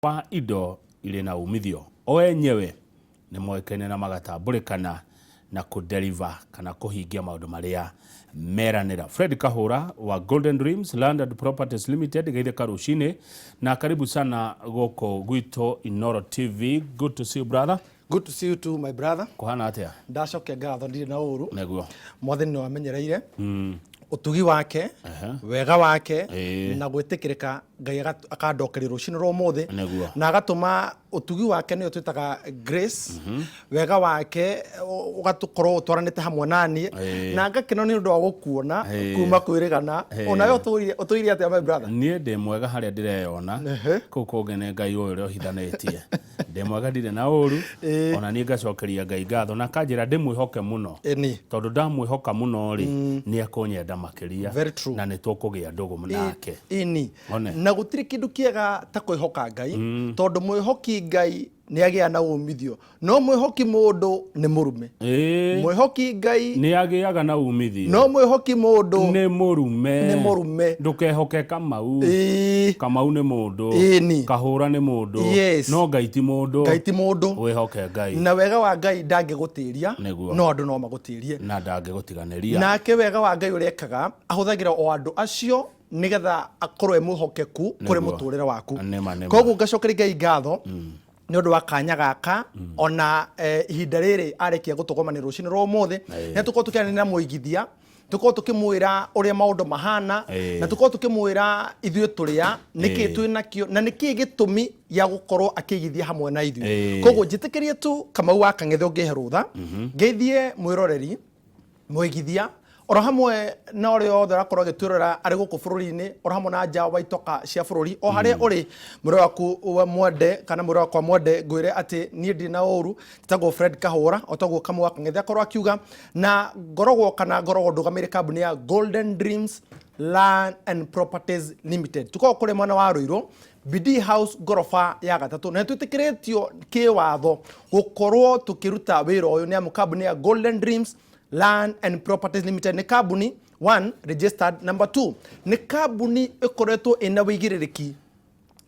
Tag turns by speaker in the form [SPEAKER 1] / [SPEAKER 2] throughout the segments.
[SPEAKER 1] Wa indo irĩ na umithio. O enyewe nĩ moĩkaine na magatambũrĩkana na kũ deliver kana kũhingia maũndũ marĩa meranĩra. Fred Kahũra wa Golden Dreams Land and Properties Limited, geithĩka rũcinĩ na karibu sana gũkũ gwitũ Inooro TV. Good to see you, brother.
[SPEAKER 2] Good to see you too, my brother.
[SPEAKER 1] Kũhana atĩa?
[SPEAKER 2] Ndacokia ngatho, ndirĩ na ũru.
[SPEAKER 1] Nĩguo.
[SPEAKER 2] Mwathani nĩ wamenyereire ũtugi wake, wega wake na gwĩtĩkĩrĩka Ngai akandokeria rũcinĩ rwa ũmũthĩ. Na agatũma ũtugi wake, nĩyo twĩtaga grace, wega wake ũgatũkorwo ũtwaranĩte hamwe naniĩ. Na ngakena nĩ ũndũ wa gũkuona kuma kwĩrĩgana. Onawe ũtũire atĩa, my brother?
[SPEAKER 1] Niĩ ndĩ mwega harĩa ndĩreyona. Kũu kũngĩ nĩ Ngai ũyũ ũrĩa ũhithanĩtie. Ndĩ mwega, ndirĩ na ũru. Ona niĩ ngacokeria Ngai ngatho na akanjĩra ndĩmwĩhoke mũno. Tondũ ndamwĩhoka mũno rĩ, nĩ ekũnyenda makĩria.
[SPEAKER 2] Very true.
[SPEAKER 1] Na nĩ tũkũgĩa ndũgũ nake. One.
[SPEAKER 2] Na gũtirĩ kĩndũ kĩega ta kwĩhoka Ngai, tondũ mwĩhoki Ngai nĩ agĩa na umithio, no mwĩhoki mũndũ nĩ mũrume. Mwĩhoki Ngai
[SPEAKER 1] nĩ agĩaga na umithio,
[SPEAKER 2] no mwĩhoki mũndũ
[SPEAKER 1] nĩ mũrume.
[SPEAKER 2] Nĩ mũrume.
[SPEAKER 1] Ndũkehoke Kamau. Kamau nĩ mũndũ. Kahũra nĩ mũndũ. No Ngai ti mũndũ.
[SPEAKER 2] Ngai ti mũndũ.
[SPEAKER 1] Wĩhoke Ngai.
[SPEAKER 2] Na wega wa Ngai ndangĩgũtĩria. No andũ no magũtĩrie.
[SPEAKER 1] Na ndangĩgũtiganĩria.
[SPEAKER 2] Nake wega wa Ngai ũrĩa ekaga, ahũthagĩra o andũ acio nĩgetha akorwo e mwĩhokeku kũrĩ mũtũrĩre waku.
[SPEAKER 1] Nĩma, nĩma.
[SPEAKER 2] Koguo ngacokeria Ngai ngatho nĩ ũndũ wa kanya gaka, ona ihinda rĩrĩ arĩkia gũtũgomania rũcinĩ rwa ũmũthĩ. Nĩ tũkorwo tũkĩaranĩria na mũigithia, tũkorwo tũkĩmwĩra ũrĩa maũndũ mahana, na tũkorwo tũkĩmwĩra ithuĩ tũrĩa nĩkĩ twĩ nakĩo na nĩkĩ gĩtũmi gĩa gũkorwo akĩigithia hamwe na ithuĩ. Koguo njĩtĩkĩrie tu, Kamau wa Kang'ethe, ũngĩhe rũtha ngeithie mwĩroreri, mũigithia, oro hamwe na ũrĩa othe ũrakorwo agĩtwĩrora arĩ gũkũ bũrũri-inĩ, oro hamwe na nja wa itoka cia bũrũri, o harĩa ũrĩ, mwĩrĩ waku wa mwende kana mwĩrĩ wakwa mwende, ngwĩre atĩ niĩ ndirĩ na ũru. Njĩtagwo Fred Kahũra, o taguo Kamau wa Kang'ethe akorwo akiuga, na ngoragwo kana ngoragwo ndũgamĩrĩire kambuni ya Golden Dreams Land and Properties Limited. Tũkoragwo kũrĩa mwena wa Ruiru, Bidii House, ngoroba ya gatatũ, na nĩtwĩtĩkĩrĩtio kĩwatho gũkorwo tũkĩruta wĩra ũyũ, nĩ amu kambuni ya Golden Dreams Land and Properties Limited nĩ kambuni one registered, number two nĩ kambuni ĩkoretwo ĩna wĩigĩrĩrĩki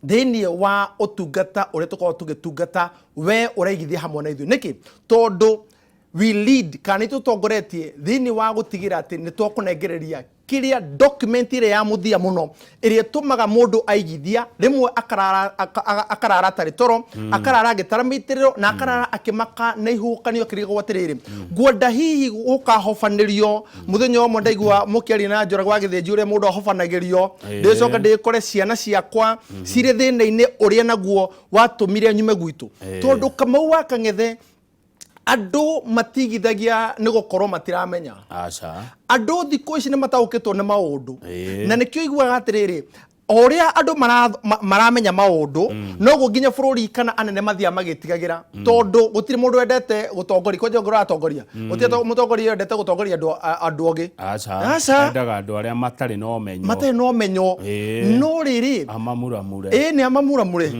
[SPEAKER 2] thĩinĩ wa ũtungata ũrĩa tũkoragwo tũgĩtungata we ũraigithia hamwe na ithuĩ. Nĩkĩ? Tondũ we lead, kana nĩ tũtongoretie thĩinĩ wa gũtigĩra atĩ nĩ twakũnengereria kĩrĩa document ĩrĩa ya mũthia mũno ĩrĩa ĩtũmaga mũndũ aigithia rĩmwe akarara akarara atarĩ toro, akarara agĩtara mĩitĩrĩro na akarara akĩmaka na ihuhũkanio, akĩrigagwo atĩrĩrĩ, ngwenda hihi gũkahobanĩrio mũthenya ũmwe. Ndaigua mũkĩaria na Njũragwo wa Gĩthĩnji ũrĩa mũndũ ahobanagĩrio, ndĩcoka ndĩkore ciana ciakwa cirĩ thĩna-inĩ ũrĩa naguo watũmire nyume gwitũ. Tondũ Kamau wa Kang'ethe, andũ matigithagia nĩ gũkorwo matiramenya.
[SPEAKER 1] Aca.
[SPEAKER 2] Andũ thikũ ici nĩ mataũkĩtwo nĩ maũndũ. Na nĩkĩo iguaga atĩrĩrĩ, o ũrĩa andũ maramenya maũndũ, noguo nginya bũrũri kana anene mathiaga magĩtigagĩra, tondũ gũtirĩ mũndũ wendete gũtongoria kwanja ũngĩrora atongoria, gũtirĩ mũtongoria wendete gũtongoria andũ andũ ogĩ.
[SPEAKER 1] Aca.
[SPEAKER 2] Aca.
[SPEAKER 1] Endaga andũ arĩa matarĩ na ũmenyo.
[SPEAKER 2] Matarĩ na ũmenyo. No rĩrĩ,
[SPEAKER 1] amamuramure.
[SPEAKER 2] Ĩĩ, nĩ amamuramure.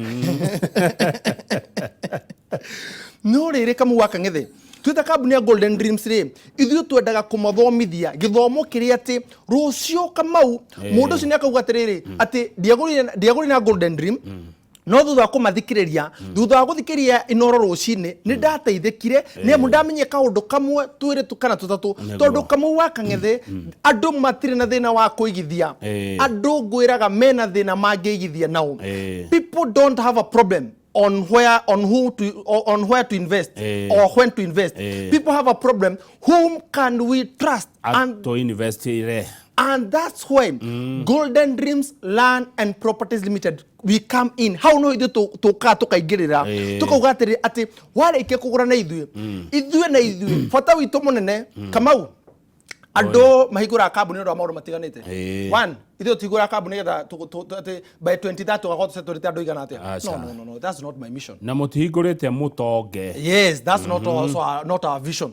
[SPEAKER 2] No rĩrĩ, Kamau wa Kang'ethe, twĩta kambuni ya Golden Dreams rĩ, ithuĩ twendaga kũmathomithia gĩthomo kĩrĩa atĩ rũciũ, Kamau, mũndũ ũcio nĩ akauga atĩrĩrĩ, atĩ ndiagũrire na Golden Dream, no thutha wa kũmathikĩrĩria, thutha wa gũthikĩrĩria Inoro rũcinĩ, nĩ ndateithĩkire, nĩ amu ndamenyire kaũndũ kamwe, twĩrĩ tu kana tũtatũ. Tondũ Kamau wa Kang'ethe, andũ matirĩ na thĩna wa kũigithia. Andũ ngwĩraga mena thĩna mangĩigithia nao. People don't have a problem on where on who to on where to invest or when to invest. People have a problem, whom can we trust? And
[SPEAKER 1] to invest ire.
[SPEAKER 2] And that's why Golden Dreams Land and Properties Limited, we come in. Hau no ithuĩ tũkaga tũkaingĩrĩra, tũkauga atĩrĩ, atĩ warĩkia kũgũra na ithuĩ, ithuĩ na ithuĩ bata witũ mũnene, Kamau, andũ mahingũraga kambuni nĩ ũndũ wa maũndũ matiganĩte. One, ithuĩ tũhingũraga kambuni nĩgetha atĩ by 2030 tũgakorwo tũsetũrĩte andũ igana atĩa.
[SPEAKER 1] Aca.
[SPEAKER 2] No, no, no, no, that's not my mission.
[SPEAKER 1] Na mũtihingũrĩte mũtonge.
[SPEAKER 2] Yes, that's not also not our vision.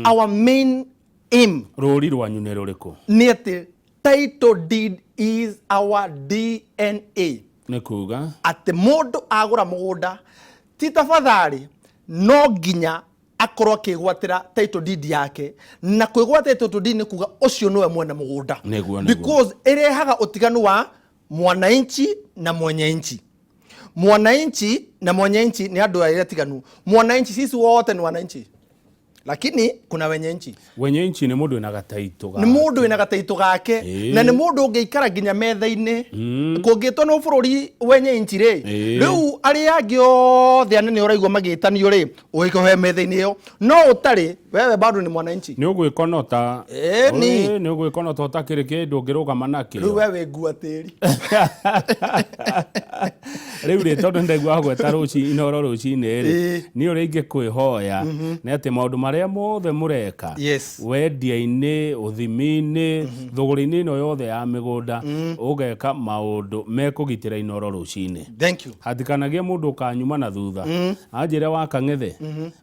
[SPEAKER 2] Our main aim,
[SPEAKER 1] Rũri rwanyu nĩ rũrĩkũ?
[SPEAKER 2] Nĩ atĩ title deed is our DNA.
[SPEAKER 1] Nĩ kuga?
[SPEAKER 2] Atĩ mũndũ agũra mũgũnda, ti tafadhali, no nginya akorwo akĩgwatĩra title deed yake, na kwĩgwatĩra title deed nĩ kuga ũcio nĩwe mwene mũgũnda.
[SPEAKER 1] Nĩguo.
[SPEAKER 2] Because ĩrehaga ũtiganu wa mwananchi na mwenye nchi. Mwananchi na mwenye nchi nĩ andũ arĩa tiganu. Mwananchi, sisi wote ni wananchi, lakini kuna wenye nchi.
[SPEAKER 1] Wenye nchi nĩ mũndũ wĩna gataitũ.
[SPEAKER 2] Nĩ mũndũ wĩna gataitũ gake. Na nĩ mũndũ ũngĩikara nginya metha-inĩ kũngĩtwo no bũrũri wenye nchi rĩ. Rĩu arĩa angĩ othe anene ũraigua magĩtanio rĩ, ũgĩkohe metha-inĩ ĩyo no ũtarĩ wewe bado ni mwananchi.
[SPEAKER 1] Nĩ ũgwĩkonota.
[SPEAKER 2] Ĩni.
[SPEAKER 1] Ĩĩ, nĩ ũgwĩkonota ũtakĩrĩ kĩndũ ũngĩrũgama nakĩo.
[SPEAKER 2] Rĩu we wĩ ngua tĩri.
[SPEAKER 1] Rĩu rĩ, tondũ ndaigua gweta rũci Inoro rũcinĩ rĩ, niĩ ũrĩa ingĩkwĩhoya nĩ atĩ maũndũ marĩa mothe mũreka, wendia-inĩ, ũthimi-inĩ, thũgũrĩ-inĩ ĩno yothe ya mĩgũnda, ũgeka maũndũ mekũgitĩra Inoro rũcinĩ.
[SPEAKER 2] Thank you.
[SPEAKER 1] Hatikanagie mũndũ ũkanyuma na thutha anjĩre wa Kang'ethe.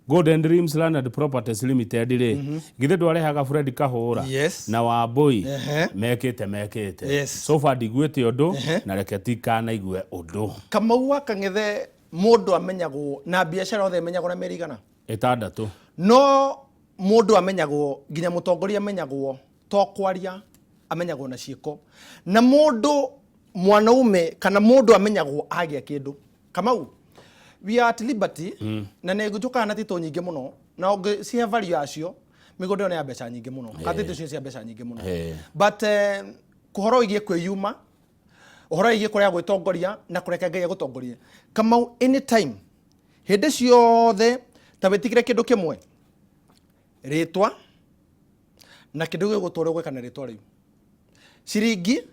[SPEAKER 1] Golden Dreams Land and Properties Limited rĩ, githĩ ndwarehaga Fred Kahũra na Wambui? Mekĩte. So far ndiguĩte ũndũ, na reke tikanaigue ũndũ.
[SPEAKER 2] Kamau wa Kang'ethe, mũndũ amenyagwo na biacara othe ĩmenyagwo na mĩeri igana?
[SPEAKER 1] 6.
[SPEAKER 2] No mũndũ amenyagwo, nginya mũtongoria amenyagwo to kwaria, amenyagwo na ciĩko. Na mũndũ mwanaume kana mũndũ amenyagwo agĩa kĩndũ. Kamau, we are at liberty, na nĩ njũkaga na titũ nyingĩ mũno, na ũngĩcihe value yacio, mĩgũnda ĩyo nĩ ya mbeca nyingĩ mũno, kana titũ icio nĩ cia mbeca nyingĩ mũno. But ũhoro wĩgiĩ kwĩyuma, ũhoro wĩgiĩ kũrega gwĩtongoria na kũreke Ngai agũtongorie, Kamau, anytime, hĩndĩ ciothe, ta wĩtigĩre kĩndũ kĩmwe, rĩtwa na kĩndũ gĩgũtũra ũgwĩka na rĩtwa rĩu, ciringi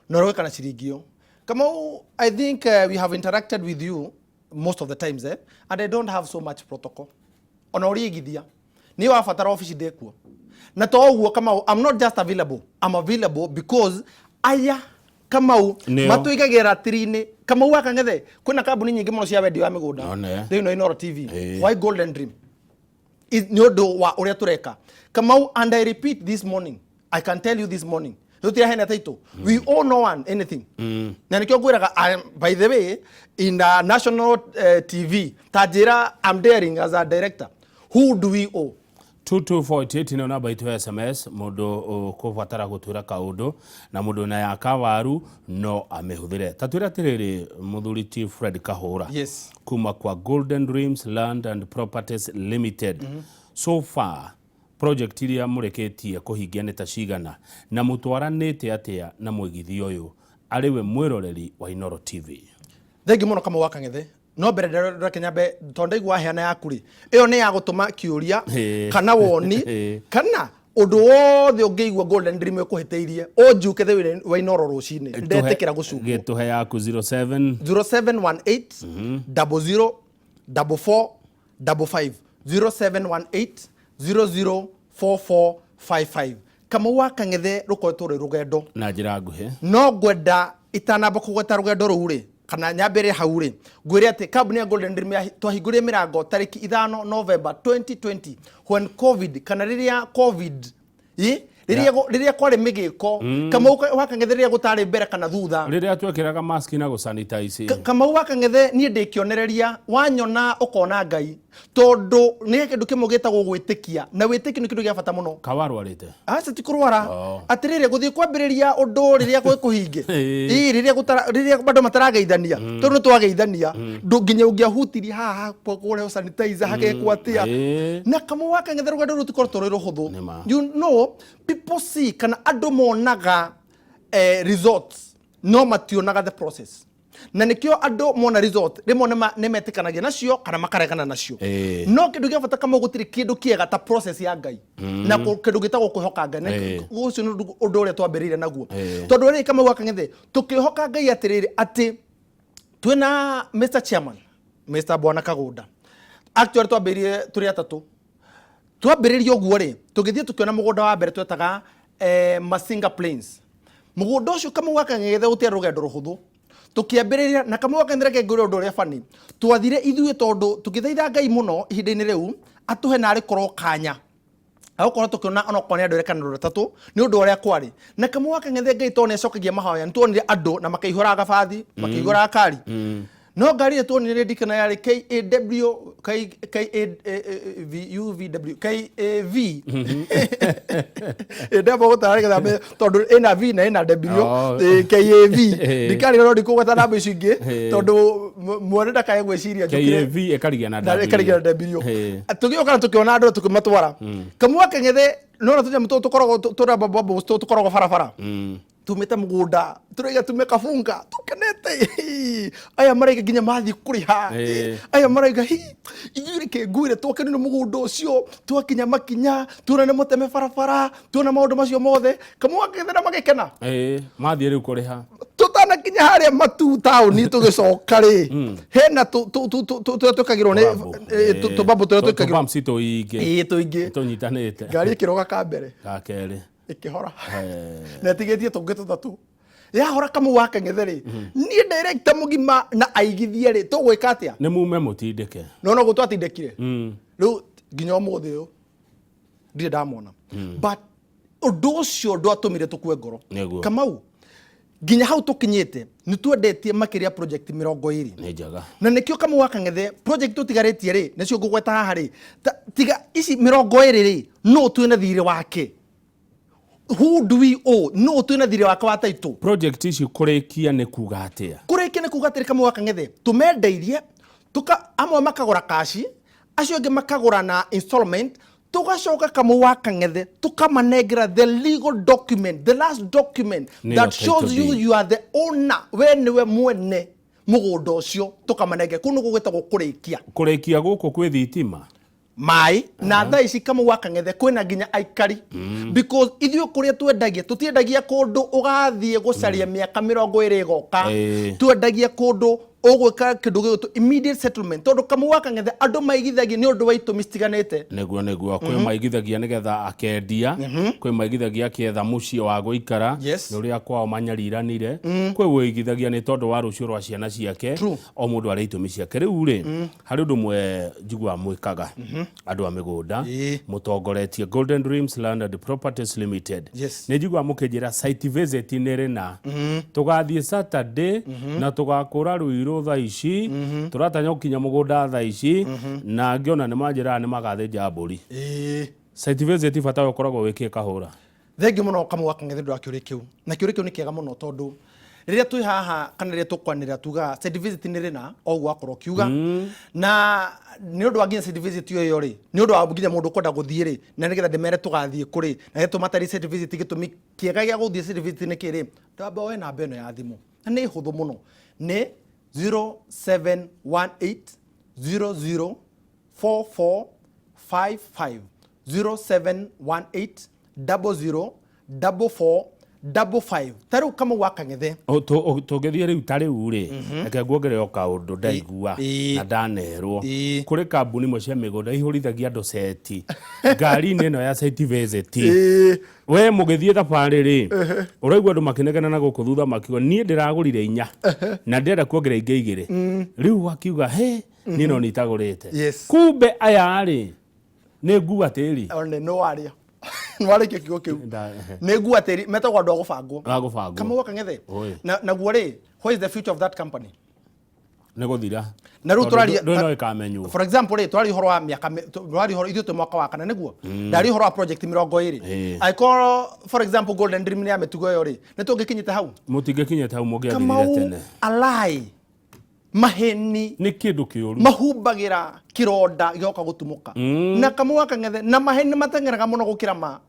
[SPEAKER 2] na ũrĩa na ciringi ĩyo. Kamau, I think we have interacted with you most of the times, eh? And I don't have so much protocol. Ona ũrĩigithia nĩ wabatara obici ndĩkuo na to ũguo. Kamau, I'm not just available, I'm available because aya, Kamau,
[SPEAKER 1] Nĩo.
[SPEAKER 2] matũigagĩra ratiri-inĩ. Kamau wa Kang'ethe, kwĩna kambuni nyingĩ mũno cia wendia wa mĩgũnda
[SPEAKER 1] One.
[SPEAKER 2] thĩinĩ wa Inooro TV. Why Golden Dream? Nĩ ũndũ wa ũrĩa tũreka, Kamau. And I repeat this morning, I can tell you this morning, tũtirahena title. We owe no one anything, na nĩkĩo ngwĩraga by the way, in a national TV, ta njĩra, I'm daring as a director, who do we owe?
[SPEAKER 1] 2248 nĩyo namba itũ ya SMS. Mũndũ ũkũbatara gũtwĩra kaũndũ na mũndũ na ya kawaru no amĩhũthĩre. Ta twĩre atĩrĩrĩ, mũthuri ti Fred Kahũra, kuma kwa Golden Dreams Land and Properties Limited, so far project iria mũrĩkĩtie kũhingia nĩ ta cigana, na mũtwaranĩte atĩa na mũigithia ũyũ arĩ we mwĩroreri wa Inooro TV?
[SPEAKER 2] Thengi mũno, Kamau wa Kang'ethe. No mbere ndĩreke nyambe, tondũ ndaigua waheana yaku rĩ, ĩyo nĩ ya gũtũma kĩũria kana woni kana ũndũ wothe ũngĩigua Golden Dream ĩkũhĩtĩirie, ũnjuke thĩ wa Inooro rũcinĩ, ndetĩkĩra gũcukwo.
[SPEAKER 1] Gĩtũhe yaku, 07
[SPEAKER 2] 0718 00 44 55, 0718 00 44 55. Kamau wa Kang'ethe, rũkoretwo rwĩ rũgendo.
[SPEAKER 1] Na njĩra nguhĩ.
[SPEAKER 2] No ngwenda itanamba kũgweta rũgendo rũu rĩ, kana nyambĩrĩre hau rĩ, ngwĩre atĩ kambuni ya Golden Dream twahingũrire mĩrango tarĩki 5 November 2020, when COVID, kana rĩrĩa COVID ĩ rĩrĩa rĩrĩa kwarĩ mĩgĩko, Kamau wa Kang'ethe, rĩrĩa gũtarĩ mbere kana thutha.
[SPEAKER 1] Rĩrĩa twekĩraga maski na gũsanitize.
[SPEAKER 2] Kamau wa Kang'ethe, niĩ ndĩ kĩonereria, wanyona ũkona Ngai, tondũ nĩ kĩndũ kĩmwe gĩtagwo gwĩtĩkia, na wĩtĩkio nĩ kĩndũ gĩa bata mũno.
[SPEAKER 1] Kawarwarĩte?
[SPEAKER 2] Aca, ti kũrwara. Atĩrĩrĩ, gũthiĩ kwambĩrĩria ũndũ rĩrĩa gwĩ kũhinge. Ĩ rĩrĩa rĩrĩa andũ matarageithania, tondũ nĩ twageithania ndũ nginya ũngĩahutirie haha kũrehwo sanitizer hagekwo atĩa. Na Kamau wa Kang'ethe, rũgendo rũu rũtikoretwo rwĩ rũhũthũ.
[SPEAKER 1] Nĩ ma.
[SPEAKER 2] You know, people see, kana andũ monaga results, no mationaga the process, na nĩkĩo andũ mona result rĩmwe nĩ metĩkanagia nacio kana makaregana nacio. No kĩndũ gĩa bata, Kamau, gũtirĩ kĩndũ kĩega ta process ya Ngai na kĩndũ gĩtagwo kwĩhoka Ngai. Na ũcio nĩ ũndũ ũrĩa twambĩrĩire naguo, tondũ rĩ, Kamau wa Kang'ethe, tũkĩhoka Ngai atĩrĩrĩ, atĩ twĩna Mr Chairman, Mr Bwana Kagũnda, actually twambĩrĩirie tũrĩ atatũ. Twambĩrĩria ũguo rĩ, tũgĩthiĩ tũkĩona mũgũnda wa mbere twetaga Masinga Plains. Mũgũnda ũcio, Kamau wa Kang'ethe, gũtiarĩ rũgendo rũhũthũ. Tũkĩambĩrĩria na Kamau wa Kang'ethe, reke ngwĩre ũndũ ũrĩa bani twathire ithuĩ, tondũ tũgĩthaitha Ngai mũno ihinda-inĩ rĩu atũhe narĩ korwo kanya agũkorwo tũkĩona onokorwo nĩ andũ erĩ kana andũ atatũ, nĩ ũndũ ũrĩa kwarĩ. Na Kamau wa Kang'ethe, Ngai tondũ nĩ acokagia mahoya, nĩ tuonire andũ na makaihũra gabathi, makĩihũra kari. No ngari ĩrĩa tuonire ndikana yarĩ KAW K K A A V U V W K A V. Ndamba gũtara nĩgetha menye, tondũ ĩna V na ĩna W.
[SPEAKER 1] Oh.
[SPEAKER 2] K A V.
[SPEAKER 1] Eh.
[SPEAKER 2] Ndikarĩra no ndikũgweta namba icio ingĩ
[SPEAKER 1] Eh.
[SPEAKER 2] tondũ mwene ndakae gwĩciria njũkĩre
[SPEAKER 1] KAV ĩkarigia na
[SPEAKER 2] na
[SPEAKER 1] W.
[SPEAKER 2] ĩkarigia na W.
[SPEAKER 1] Eh.
[SPEAKER 2] Tũgĩũka na tũkĩona andũ na tũkĩmatwara. Kamua kang'ethe nona tũnyamũ tũtũ tũkoragwo tũrĩa bubbles tũtũ tũkoragwo barabara. Tumĩte mũgũnda tũraiga tume kabunga tũkenete. Aya maraiga nginya mathiĩ kũrĩha. Aya maraiga hi ithuĩ reke ngwĩre twakenire mũgũnda ũcio twakinya makinya tuona nĩ mũteme barabara tuona maũndũ macio mothe. Kamua kang'ethe na magĩkena.
[SPEAKER 1] Mathiĩ rĩu kũrĩha.
[SPEAKER 2] Tũtanakinya harĩa Matu taũni tũgĩcoka rĩ, hena tũrĩa twĩkagĩrwo nĩ tũbambo tũrĩa twĩkagĩrwo.
[SPEAKER 1] Tũbamsi tũingĩ.
[SPEAKER 2] Ĩĩ, tũingĩ.
[SPEAKER 1] Tũnyitanĩte.
[SPEAKER 2] Ngari ĩkĩroga ka mbere.
[SPEAKER 1] Ga kerĩ.
[SPEAKER 2] Ĩkĩhora. Na ĩtigĩtie tũngĩ tũtatũ. Yahora kamau wa kang'ethe rĩ, niĩ director mũgima na aigithia rĩ, tũgwĩka atĩa?
[SPEAKER 1] Nĩ mume mũtindĩke.
[SPEAKER 2] No noguo twatindĩkire. Rĩu nginya ũmũthĩ ũyũ ndirĩ ndamona. But ũndũ ũcio ndwatũmire tũkue ngoro.
[SPEAKER 1] Nĩguo.
[SPEAKER 2] Kamau, nginya hau tũkinyĩte nĩ twendetie makĩria project 20.
[SPEAKER 1] Nĩ njega.
[SPEAKER 2] Na nĩkĩo kamau wa kang'ethe project tũtigarĩtie rĩ, nĩcio ngũgweta haha rĩ, tiga ici 20 rĩ, nũ twĩna thirĩ wake? Who do we owe? Nũ twĩna thirĩ wake wa title?
[SPEAKER 1] Project ici kũrĩkia nĩ kuga atĩa?
[SPEAKER 2] Kũrĩkia nĩ kuga atĩrĩ kamau wa kang'ethe, tũmendeirie, amwe makagũra kaci, acio angĩ makagũra na installment, tũgacoka kamau wa kang'ethe tũkamanengera the legal document, the last document
[SPEAKER 1] Nĩyo
[SPEAKER 2] that
[SPEAKER 1] title
[SPEAKER 2] shows you
[SPEAKER 1] deed.
[SPEAKER 2] you are the owner, we nĩwe mwene mũgũnda ũcio, tũkamanengera. Kũu nĩkuo gwĩtagwo kũrĩkia.
[SPEAKER 1] Kũrĩkia gũkũ kwĩ thitima?
[SPEAKER 2] Maĩ na thaa ici kamau wa kang'ethe kwĩna nginya aikari. Because ithuĩ kũrĩa twendagia, tũtiendagia kũndũ ũgathiĩ gũcaria mĩaka 20 ĩgoka. Twendagia kũndũ ũgwĩka kĩndũ gĩgwĩtwo immediate settlement, tondũ kamau wa kang'ethe andũ maigithagia nĩ ũndũ wa itũmi citiganĩte.
[SPEAKER 1] Nĩguo, nĩguo. Kwĩ maigithagia nĩgetha akendia, kwĩ maigithagia akĩetha mũciĩ wa gũikara, nĩ ũrĩa kwao manyariranire, kwĩ wĩigithagia nĩ tondũ wa rũciũ rwa ciana ciake, o mũndũ arĩ itũmi ciake. Rĩu rĩ, harĩ ũndũ ũmwe njiguaga mwĩkaga andũ a mĩgũnda, mũtongoretie Golden Dreams Land and Properties Limited. Nĩ njiguaga mũkĩnjĩra site visit nĩ rĩna. Tũgathiĩ Saturday na tũgakũra Ruiru thaa ici, tũratanya gũkinya mũgũnda thaa ici, na ngĩona nĩ manjĩraga nĩ magathĩnja mbũri. Site visit bata ũkoragwo wĩkĩe kahũra.
[SPEAKER 2] Thengiũ mũno kamau wa kang'ethe ndũ wa kĩũria kĩu. Na kĩũria kĩu nĩ kĩega mũno tondũ rĩrĩa twĩ haha kana rĩrĩa tũkwanĩrĩra tugaga site visit nĩ rĩna, o ũguo wakorwo ũkiuga. Na nĩ ũndũ wa nginya site visit ĩyo rĩ, nĩ ũndũ wa nginya mũndũ ũkwenda gũthiĩ rĩ, na nĩgetha ndĩmere tũgathiĩ kũ rĩ, na nĩgetha tũmatarĩrie site visit gĩtũmi kĩega gĩa gũthiĩ site visit nĩ kĩ rĩ, ndamba woe namba ĩno ya thimũ. Na nĩ hũthũ mũno. Nĩ zero seven one eight zero zero four four five five. Zero seven one eight double zero double four double five. Ta rĩu kamau wa kang'ethe.
[SPEAKER 1] Tũngĩthiĩ rĩu ta rĩu rĩ, reke nguongerere o kaũndũ ndaigua na ndanerwo. Kũrĩ kambuni imwe cia mĩgũnda ihũrithagia andũ seti ngari-inĩ ĩno ya site visit. We mũgĩthiĩ thabarĩ rĩ, ũraigua andũ makĩnegena na gũkũ thutha makiuga niĩ ndĩragũrire 4 na ndĩrenda kuongerera ingĩ 2. Rĩu akiuga he niĩ no nitagũrĩte. Kumbe aya rĩ nĩ ngua tĩri.
[SPEAKER 2] One no waria. Nĩ warĩkia kiugo kĩu. Nĩ ngua tĩri metagwo andũ a gũbangwo.
[SPEAKER 1] A gũbangwo.
[SPEAKER 2] Kamau wa kang'ethe.
[SPEAKER 1] Oi.
[SPEAKER 2] Naguo rĩ, what is the future of that company?
[SPEAKER 1] Nĩ gũthira.
[SPEAKER 2] Na rĩu
[SPEAKER 1] Tondũ
[SPEAKER 2] tũraria
[SPEAKER 1] ndũĩ no ĩkamenywo.
[SPEAKER 2] For example rĩ, tũraria ũhoro wa mĩaka tũraria ũhoro ithuĩ twĩ mwaka wa kana nĩguo. Ndaria ũhoro wa project 20. Angĩkorwo for example Golden Dream nĩ ya mĩtugo ĩyo rĩ, nĩ tũngĩkinyĩte hau?
[SPEAKER 1] Mũtingĩkinyĩte hau mũngĩathirire
[SPEAKER 2] Kamau
[SPEAKER 1] tene.
[SPEAKER 2] alai maheni
[SPEAKER 1] nĩ kĩndũ kĩũru.
[SPEAKER 2] Mahumbagĩra kĩronda gĩoka gũtumũka. Na kamau wa kang'ethe na maheni mateng'eraga mũno gũkĩra ma.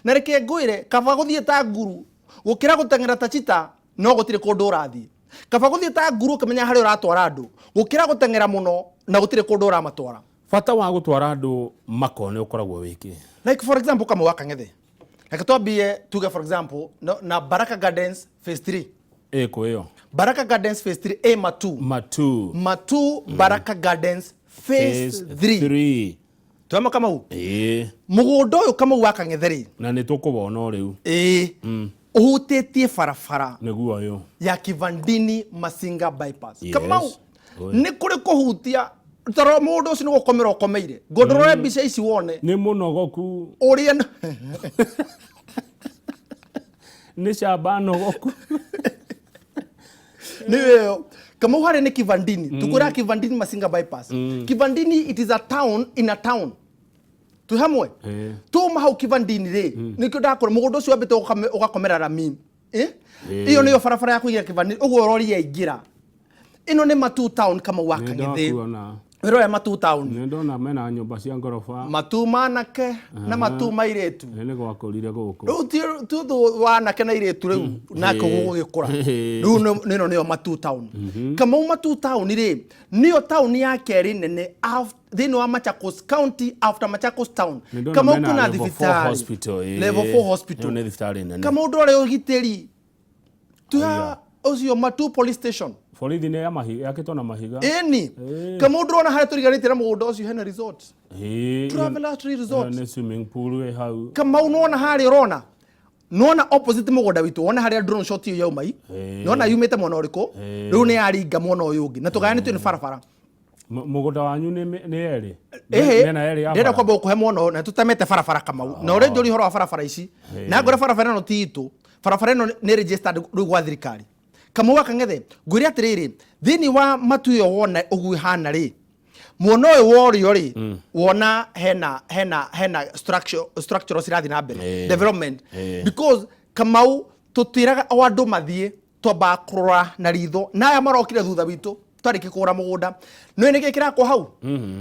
[SPEAKER 2] Na reke ngwĩre kaba gũthiĩ ta nguru gũkĩra gũteng'era ta chita no gũtirĩ kũndũ ũrathiĩ. Kaba gũthiĩ ta nguru ũkĩmenya harĩa ũratwara andũ gũkĩra gũteng'era mũno na gũtirĩ kũndũ ũramatwara.
[SPEAKER 1] Bata wa gũtwara andũ makone ũkoragwo wĩkĩ?
[SPEAKER 2] Like for example kamau wa kang'ethe. Reke twambie tuge for example no, na Baraka Gardens phase 3.
[SPEAKER 1] Ĩkũ ĩyo?
[SPEAKER 2] Baraka Gardens phase 3 A Matu.
[SPEAKER 1] Matu.
[SPEAKER 2] Matu Baraka Gardens phase
[SPEAKER 1] Phase
[SPEAKER 2] 3.
[SPEAKER 1] 3.
[SPEAKER 2] Twema kamau? Mũgũnda ũyũ kamau wa kang'ethe rĩ?
[SPEAKER 1] Na nĩ tũkũwona o rĩu.
[SPEAKER 2] Ũhutĩtie barabara.
[SPEAKER 1] Nĩguo ũyũ.
[SPEAKER 2] Ya Kivandini Masinga bypass. Kamau,
[SPEAKER 1] Oi.
[SPEAKER 2] nĩ kũrĩ kũhutia toro mũndũ ũcio nĩ gũkomera ũkomeire. Ngondorore mbica ici wone.
[SPEAKER 1] Nĩ mũnogoku.
[SPEAKER 2] Ũrĩa
[SPEAKER 1] Nĩ camba nogoku.
[SPEAKER 2] Nĩ ĩyo. Kamau harĩa nĩ Kivandini. Tukwĩraga Kivandini Masinga bypass. Kivandini, it is a town in a town. Twĩ hamwe?
[SPEAKER 1] Ĩĩ.
[SPEAKER 2] Tuma hau Kivandini rĩ, nĩkĩo ndakũra mũgũnda ũcio wambĩte ũgakomera rami. Eh?
[SPEAKER 1] Ĩĩ.
[SPEAKER 2] Ĩyo nĩyo barabara ya kũingĩra Kivandini, ũguo rori yaingĩra. Ĩno nĩ Matu town, Kamau wa
[SPEAKER 1] Nĩ
[SPEAKER 2] Kang'ethe.
[SPEAKER 1] ndakuona.
[SPEAKER 2] Wĩrore Matu town.
[SPEAKER 1] Nĩ ndona mena nyũmba cia ngoroba.
[SPEAKER 2] Matu manake na matu mairĩtu.
[SPEAKER 1] Nĩ nĩ gwakũrire gũkũ.
[SPEAKER 2] Rĩu ti ũthũ wa anake na irĩtu rĩu nake gũgĩkũra.
[SPEAKER 1] Ĩĩ.
[SPEAKER 2] Rĩu ĩno nĩyo Matu town. Kamau, Matu town rĩ, nĩyo town ya kerĩ nene thĩinĩ wa Machakos County after Machakos town.
[SPEAKER 1] Nĩ ndona
[SPEAKER 2] Kamau,
[SPEAKER 1] mena
[SPEAKER 2] kwĩna
[SPEAKER 1] level 4
[SPEAKER 2] thibitarĩ.
[SPEAKER 1] hospital, ĩĩ.
[SPEAKER 2] Level 4 hospital.
[SPEAKER 1] Ĩyo nĩ thibitarĩ nene.
[SPEAKER 2] Kamau, ndore ũgitĩri tuya ũcio, Matu police station.
[SPEAKER 1] Borithi nĩ ya mahiga, yakĩtwo na mahiga.
[SPEAKER 2] Ĩni Kamau, ndũrona harĩa tũriganĩtie na mũgũnda ũcio hena resort?
[SPEAKER 1] Ĩĩ.
[SPEAKER 2] Travelers Tree Resort.
[SPEAKER 1] Ĩyo nĩ swimming pool ĩ hau.
[SPEAKER 2] Kamau, nona harĩa ũrona, nona opposite mũgũnda witũ, wona harĩa drone shot ĩyo yauma i?
[SPEAKER 1] Ĩĩ.
[SPEAKER 2] Nona yumĩte mwena ũrĩkũ?
[SPEAKER 1] Ĩĩ.
[SPEAKER 2] Rĩu nĩ yaringa mwena ũyũ ũngĩ na tũgayanĩtio nĩ barabara.
[SPEAKER 1] Mũgũnda wanyu nĩ erĩ?
[SPEAKER 2] Ĩhĩ.
[SPEAKER 1] Mĩena yerĩ ya
[SPEAKER 2] Ndĩrenda
[SPEAKER 1] bara?
[SPEAKER 2] kwamba gũkũhe mwena ũyũ na tũtemete barabara, Kamau, na ũrĩa njũri ũhoro wa barabara ici na ngore barabara ĩno ti itũ, barabara ĩno nĩ registered rĩu gwa thirikari. Kamau wa Kang'ethe, ngwĩre atĩrĩrĩ, thĩinĩ wa matu ĩyo wona ũguo ĩhana rĩ, mwena ũyũ wa ũrĩo rĩ, wona hena structural cirathiĩ na mbere, development, because Kamau, tũtĩraga o andũ mathiĩ, twambaga kũrora na ritho na aya marokire thutha witũ twarĩkia kũgũra mũgũnda. Nĩ nĩkĩ kĩrakwo hau?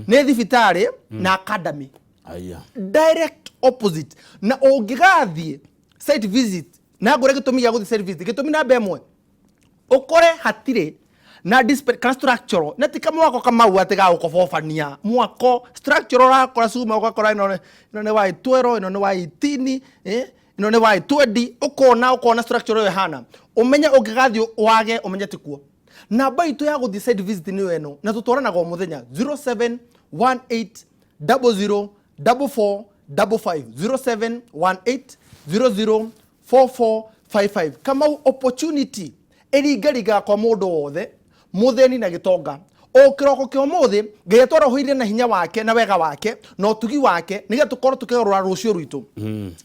[SPEAKER 2] Nĩ thibitarĩ na academy.
[SPEAKER 1] Aya.
[SPEAKER 2] Direct opposite. Na ũngĩgathiĩ site visit na ngũre gĩtũmi gĩa gũthiĩ site visit, gĩtũmi namba ĩmwe, ũkore hatirĩ na kana structural, na ti kamwako, Kamau, atĩ ga gũkobobania mwako structural, ũrakora cuma, ũgakora ĩno nĩ wa 12, ĩno nĩ wa 18, ĩno nĩ wa 20, ũkona structural ĩyo ĩhana, ũmenye ũngĩgathiĩ wage, ũmenye ti kuo. Namba itũ ya gũthiĩ site visit nĩyo ĩno, na tũtwaranaga o mũthenya, 0718 00 44 55, 0718 00 4455. Kamau, opportunity ĩringaringaga kwa mũndũ wothe, mũthĩni na gĩtonga. O kĩroko kĩa ũmũthĩ Ngai atwarohoirie na hinya wake na wega wake na ũtugi wake nĩgetha tũkorwo tũkĩgarũra rũciũ rwitũ.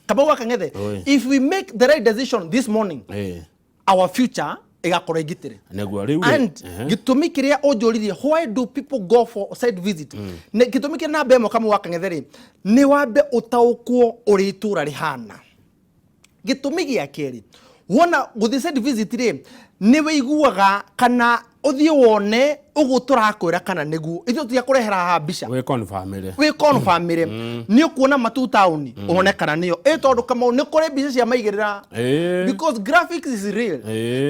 [SPEAKER 2] Kamau wa Kang'ethe,
[SPEAKER 1] Oi.
[SPEAKER 2] if we make the right decision this morning, our future ĩgakorwo ĩngitĩre.
[SPEAKER 1] Nĩguo rĩu rĩ,
[SPEAKER 2] And gĩtũmi kĩrĩa ũnjũririe, why do people go for site visit, nĩ gĩtũmi kĩa namba ĩmwe, Kamau wa Kang'ethe rĩ, nĩ wambe ũtaũkwo ũrĩa itũũra rĩhana. Gĩtũmi gĩa kerĩ, wona gũthiĩ site visit rĩ, nĩ wĩiguaga kana ũthiĩ wone ũguo tũrakwĩra kana nĩguo ithuĩ tũtiakũrehera haha mbica.
[SPEAKER 1] Wĩ confirm-ĩre.
[SPEAKER 2] Wĩ confirm-ĩre nĩ ũkuona Matu taũni, wone kana nĩyo ĩ, tondũ Kamau nĩ kũrĩ mbica cia maigĩrĩra, because graphics is real.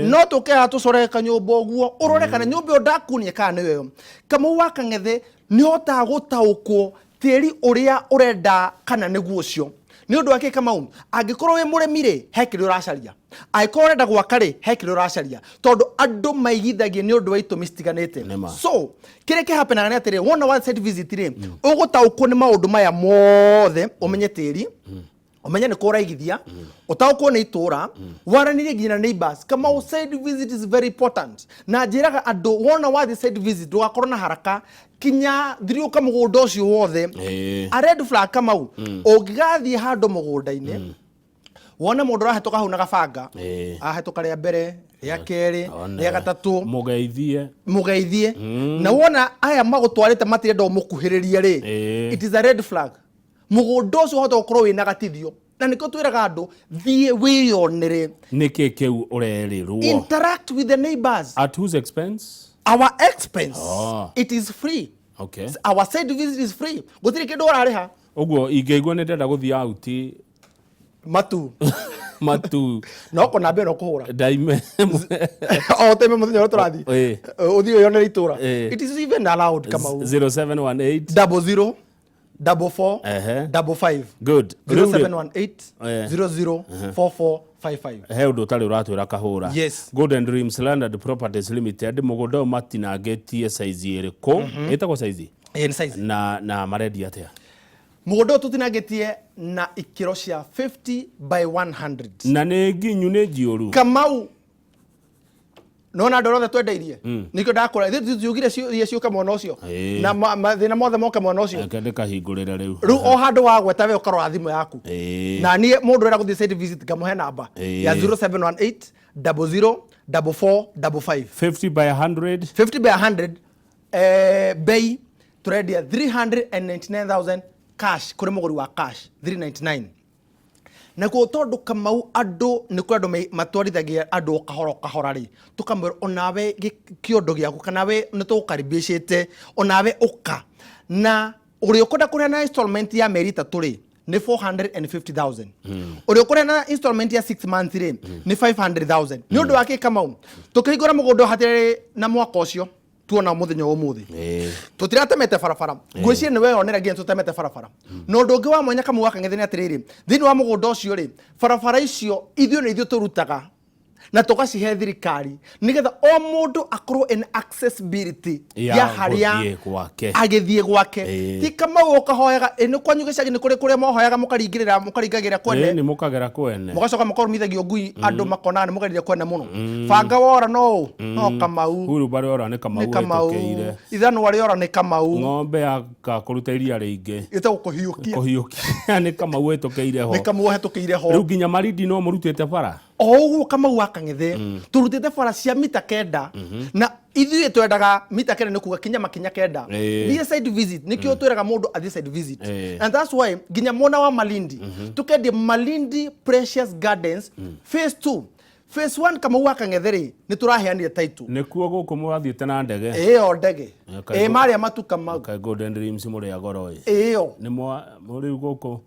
[SPEAKER 2] No tũke haha tũcore kanyũmba ũguo, ũrore kana nyũmba ĩyo ndakuonia kana nĩyo ĩyo. Kamau wa Kang'ethe, nĩ ũhotaga gũtaũkwo tĩri ũrĩa ũrenda kana nĩguo ũcio. Nĩ ũndũ wa kĩ, Kamau? Angĩkorwo wĩ mũrĩmi rĩ, he kĩrĩa ũracaria. Angĩkorwo ũrenda gwaka rĩ, he kĩrĩa ũracaria, tondũ andũ maigithagia nĩ ũndũ wa itũmi citiganĩte.
[SPEAKER 1] Nĩma.
[SPEAKER 2] So kĩrĩa kĩhapenaga nĩ atĩrĩ, wona wa site visit rĩ, ũgũtaũkwo nĩ maũndũ maya mothe, ũmenye tĩri, ũmenye nĩ kũ ũraigithia, ũtaũkwo nĩ itũra, waranĩrie nginya na neighbors. Kamau, site visit is very important, na njĩraga andũ, wona wathiĩ site visit, ndũgakorwo na haraka kinya thiũrũrũka mũgũnda ũcio wothe. A red flag, Kamau, ũngĩgathiĩ handũ mũgũnda-inĩ, wone mũndũ ũrahĩtũka hau na gabanga, ahĩtũka rĩa mbere, rĩa kerĩ,
[SPEAKER 1] One.
[SPEAKER 2] rĩa gatatũ,
[SPEAKER 1] Mũgeithie.
[SPEAKER 2] Mũgeithie. Na wona aya magũtwarĩte matirenda ũmũkuhĩrĩrie rĩ, it is a red flag. Mũgũnda ũcio ũhota gũkorwo wĩna gatithio, na nĩkĩo twĩraga andũ, thiĩ wĩyonere.
[SPEAKER 1] Nĩkĩ kĩu ũrerĩrwo?
[SPEAKER 2] Interact with the neighbors.
[SPEAKER 1] At whose expense?
[SPEAKER 2] Our expense. It is free. Our site visit is free, gũtirĩ kĩndũ ũrarĩha.
[SPEAKER 1] Ũguo ingĩigua nĩ ndĩrenda gũthiĩ out
[SPEAKER 2] Matu.
[SPEAKER 1] Matu.
[SPEAKER 2] No kona mbere no kũhũra.
[SPEAKER 1] Ndaime.
[SPEAKER 2] O teme mũthenya ũrĩa tũrathiĩ, ũthiĩ wĩyonere itũra. It is even allowed, Kamau.
[SPEAKER 1] 0718
[SPEAKER 2] 00 44 55.
[SPEAKER 1] Good. Rĩu rĩ,
[SPEAKER 2] 0718 00 44 55.
[SPEAKER 1] He ũndũ ũtarĩ ũratwĩra, kahũra.
[SPEAKER 2] Yes.
[SPEAKER 1] Golden Dreams Land and Properties Limited, mũgũnda ũyũ matinangĩtie size ĩrĩkũ? Ĩtagwo size?
[SPEAKER 2] Ĩĩ, nĩ size.
[SPEAKER 1] Na marendia atĩa?
[SPEAKER 2] Mũgũnda ũyũ tũtinangĩtie na ikĩro cia 50 by 100.
[SPEAKER 1] Na nĩ nginyu, nĩ njiũru?
[SPEAKER 2] Kamau, nona andũ arĩa othe twendeirie, nĩkĩo ndakũra ithuĩ tutiugire iria ciũke mwena ũcio, na mathĩna mothe moke mwena ũcio.
[SPEAKER 1] Reke ndĩkahingũrĩre rĩu.
[SPEAKER 2] Rĩu o handũ wagweta, we ũkarora thimũ yaku. Na niĩ mũndũ ũrenda gũthiĩ site visit, ngamũhe namba ya 0718 00. 44 55.
[SPEAKER 1] 50 by 100.
[SPEAKER 2] 50 by 100, bei turendia 399,000 cash kuri muguri wa cash 399. Nakuo tondu Kamau andu ni kuri andu matwarithagia andu o kahora o kahora ri, tukamwira onawe kiondo giaku kana we ni tugukaribicite onawe uka na uria ukwenda kuriha na installment ya mieri 3 ri ni 450,000, uria ukuria na installment ya 6 months ri ni 500,000. Ni undu wa ki, Kamau? Tukihingura mugunda hatirĩ na mwaka ucio tuona muthenya wa umuthi tutiratemete barabara. Ngwĩciria nĩ weyonera nginya tũtemete barabara. Na ũndũ ũngĩ wa mwanya, Kamau wa Kang'ethe, nĩ atĩrĩrĩ, thĩinĩ wa mũgũnda ũcio rĩ, barabara icio ithuĩ nĩ ithuĩ tũrutaga na tũgacihe thirikari nĩgetha o mũndũ akorwo in accessibility
[SPEAKER 1] ya
[SPEAKER 2] ya harĩa
[SPEAKER 1] gũthiĩ gwake.
[SPEAKER 2] Agĩthiĩ gwake. Ti Kamau ũkahoyaga ĩ nĩ kwanyu gĩcagi nĩ kũrĩ kũrĩa mohoyaga mũkaringĩrĩra mũkaringagĩra kwene.
[SPEAKER 1] Nĩ mũkagera kwene.
[SPEAKER 2] Mũgacoka mũkarũmithagio ngui, andũ makonaga nĩ mũgerire kwene mũno. Banga wora no ũ no Kamau.
[SPEAKER 1] Wheelbarrow yora nĩ Kamau.
[SPEAKER 2] Nĩ Kamau.
[SPEAKER 1] Ĩtũkĩire.
[SPEAKER 2] Ithanwa rĩora nĩ Kamau.
[SPEAKER 1] Ng'ombe yaka kũruta iria rĩingĩ.
[SPEAKER 2] Ĩtagwo kũhiũkia.
[SPEAKER 1] Kũhiũkia nĩ Kamau ĩtũkĩire ho.
[SPEAKER 2] Nĩ Kamau ahetũkĩire ho.
[SPEAKER 1] Rĩu nginya Marindi no mũrutĩte bara.
[SPEAKER 2] O ũguo, Kamau wa Kang'ethe, tũrutĩte bara cia mita 9, na ithuĩ twendaga mita 9 nĩ kuga kinya makinya 9. Thiĩ site visit, nĩkĩo twĩraga mũndũ athiĩ site visit. And that's why nginya mwena wa Malindi tukendia Malindi Precious Gardens phase 2. Phase 1, Kamau wa Kang'ethe rĩ, nĩ tũraheanire title.
[SPEAKER 1] Nĩkuo gũkũ mũrathiĩte na ndege.
[SPEAKER 2] Ĩyo ndege.
[SPEAKER 1] Kaĩ
[SPEAKER 2] ĩ marĩa matuka mau.
[SPEAKER 1] Kaĩ Golden Dreams mũrĩ a goro ĩ.
[SPEAKER 2] Ĩyo.
[SPEAKER 1] Nĩ mwa rĩu gũkũ